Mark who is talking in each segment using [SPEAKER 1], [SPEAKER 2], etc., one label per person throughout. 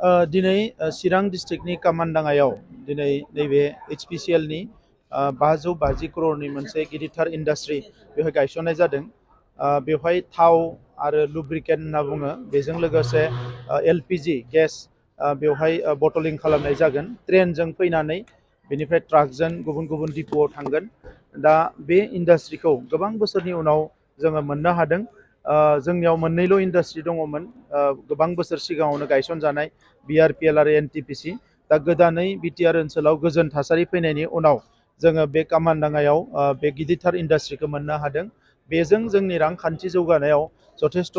[SPEAKER 1] दिनै चिरां डिस्ट्रिक्टनि कामानदाङायाव दिनै नैबे HPCLनि 550 करोड़नि मोनसे गिदिरथार इन्डास्ट्रि बेवहाय गायसननाय जादों। बेवहाय थाव आरो लुब्रिकेन्ट होनना बुङो, बेजों लोगोसे LPG गेस बेवहाय बटलिं खालामनाय जागोन। ट्रेनजों फैनानै बेनिफ्राय ट्राकजों गुबुन गुबुन डिपोआव थांगोन। दा बे इन्डास्ट्रिखौ गोबां बोसोरनि उनाव जोङो मोननो हादों। जोंनियाव मोननैल' इन्डास्ट्रि दङमोन गोबां बोसोर सिगाङावनो गायसनजानाय BRPL आरो NTPC। दा गोदानै BTR ओनसोलाव गोजोन थासारि फैनायनि उनाव जोङो बे कामानदाङायाव बे गिदिरथार इन्डास्ट्रिखौ मोननो हादों। बेजों जोंनि रांखान्थि जौगानायाव जथेस्थ'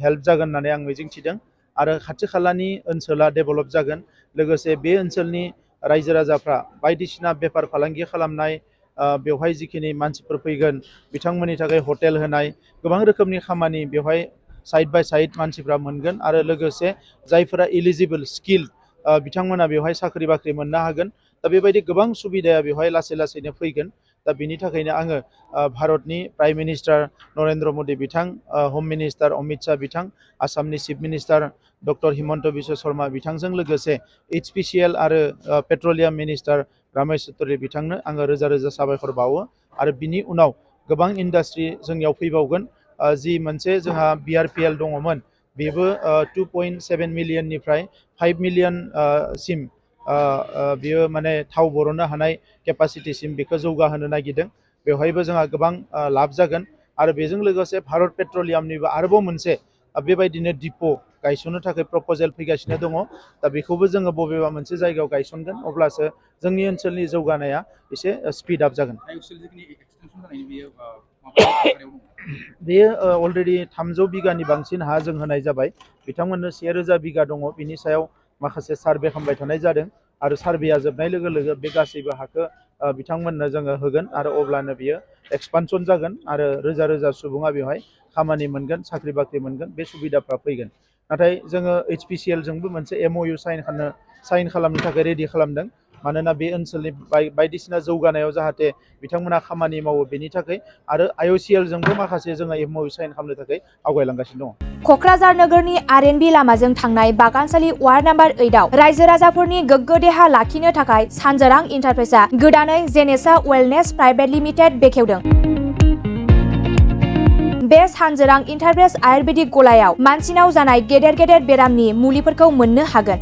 [SPEAKER 1] हेल्प जागोन होननानै आं मिजिंथिदों आरो खाथि खालानि ओनसोला डेभेलप जागोन। लोगोसे बे ओनसोलनि रायजो राजाफ्रा बायदिसिना बेफार फालांगि खालामनाय, बेवहाय जिखिनि मानसिफोर फैगोन बिथांमोननि थाखाय हटेल होनाय, गोबां रोखोमनि खामानि बेवहाय साइड बाय साइड मानसिफ्रा मोनगोन आरो लोगोसे जायफोरा इलिजिबल स्किल बिथांमोना बेवहाय साख्रि बाख्रि मोननो हागोन। दा बेबायदि गोबां सुबिदाया बेवहाय लासै लासैनो फैगोन। दा बिनि थाखायनो आङो भारतनि प्राइम मिनिस्टार नरेन्द्र मदि बिथां, हम मिनिस्टार अमित शाह बिथां, आसामनि chief minister doctor Himanta Biswa Sharma बिथांजों लोगोसे HPCL आरो पेट्रलियाम मिनिस्टार रमेश चौधरी बिथांनो आङो रोजा रोजा साबायखर बावो। आरो बिनि उनाव गोबां इन्डास्ट्रि जोंनियाव फैबावगोन। जि मोनसे जोंहा BRPL दङमोन बेबो 2.7 मिलियननिफ्राय 5 मिलियन सिम बियो माने थाव बरननो हानाय केपासिटिसिम बेखौ जौगाहोनो नागिरदों। बेवहायबो जोंहा गोबां लाब जागोन। आरो बेजों लोगोसे भारत पेट्रलियामनिबो आरोबाव मोनसे बेबायदिनो डिपो गायसननो थाखाय प्रप'जेल फैगासिनो दङ। दा बेखौबो जोङो बबेबा मोनसे जायगायाव गायसनगोन, अब्लासो जोंनि ओनसोलनि जौगानाया एसे स्पिड आप जागोन। बेयो अलरेडि 300 बिगानि बांसिन हा जों होनाय जाबाय। बिथांमोननो 1000 बिगा दङ। बिनि सायाव माखासे सार्भे खालामबाय थानाय जादों आरो सार्भेया जोबनाय लोगो लोगो बे गासैबो हाखौ बिथांमोननो जोङो होगोन आरो अब्लानो बियो एक्सपानसन जागोन आरो रोजा रोजा सुबुङा बेवहाय खामानि मोनगोन, साख्रि बाख्रि मोनगोन, बे सुबिदाफ्रा फैगोन। नाथाय जोङो HPCL जोंबो मोनसे MOU साइन खालामनो थाखाय रेडि खालामदों। मानोना बे ओनसोलनि बायदिसिना जौगानायाव जाहाथे बिथांमोना खामानि मावो बेनि थाखाय, आरो IOCL जोंबो माखासे जोङो MOU साइन खालामनो थाखाय आवगायलांगासिनो दङ।
[SPEAKER 2] क'क्राझार नोगोरनि RNB लामाजों थांनाय बागानसालि वार्ड नाम्बार 8आव रायजो राजाफोरनि गोग्गो देहा लाखिनो थाखाय सानजोरां इन्टारप्राइजआ गोदानै जेनेसा वेलनेस प्राइभेट लिमिटेड बेखेवदों। बे सानजोरां इन्टारप्राइज आयुर्वेदिक गलायाव मानसिनाव जानाय गेदेर गेदेर बेरामनि मुलिफोरखौ मोननो हागोन।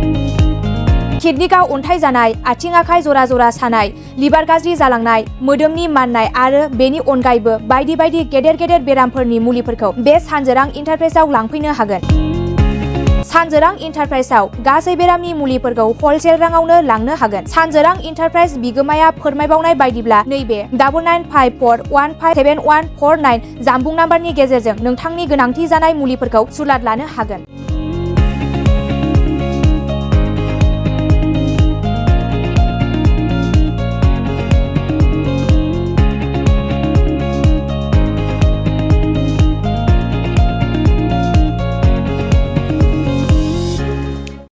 [SPEAKER 2] किडनिकआव अन्थाइ जानाय, आथिं आखाइ जरा जरा सानाय, लिभार गाज्रि जालांनाय, मोदोमनि माननाय आरो बेनि अनगायैबो बायदि बायदि गेदेर गेदेर बेरामफोरनि मुलिफोरखौ बे सानजोरां इन्टारप्राइजआव लांफैनो हागोन। सानजोरां इन्टारप्राइजआव गासै बेरामनि मुलिफोरखौ हलसेल राङावनो लांनो हागोन। सानजोरां इन्टारप्राइज बिगोमाया फोरमायबावनाय बायदिब्ला नैबे 9954157149 जानबुं नाम्बारनि गेजेरजों नोंथांनि गोनांथि जानाय मुलिफोरखौ सुलाद लानो हागोन।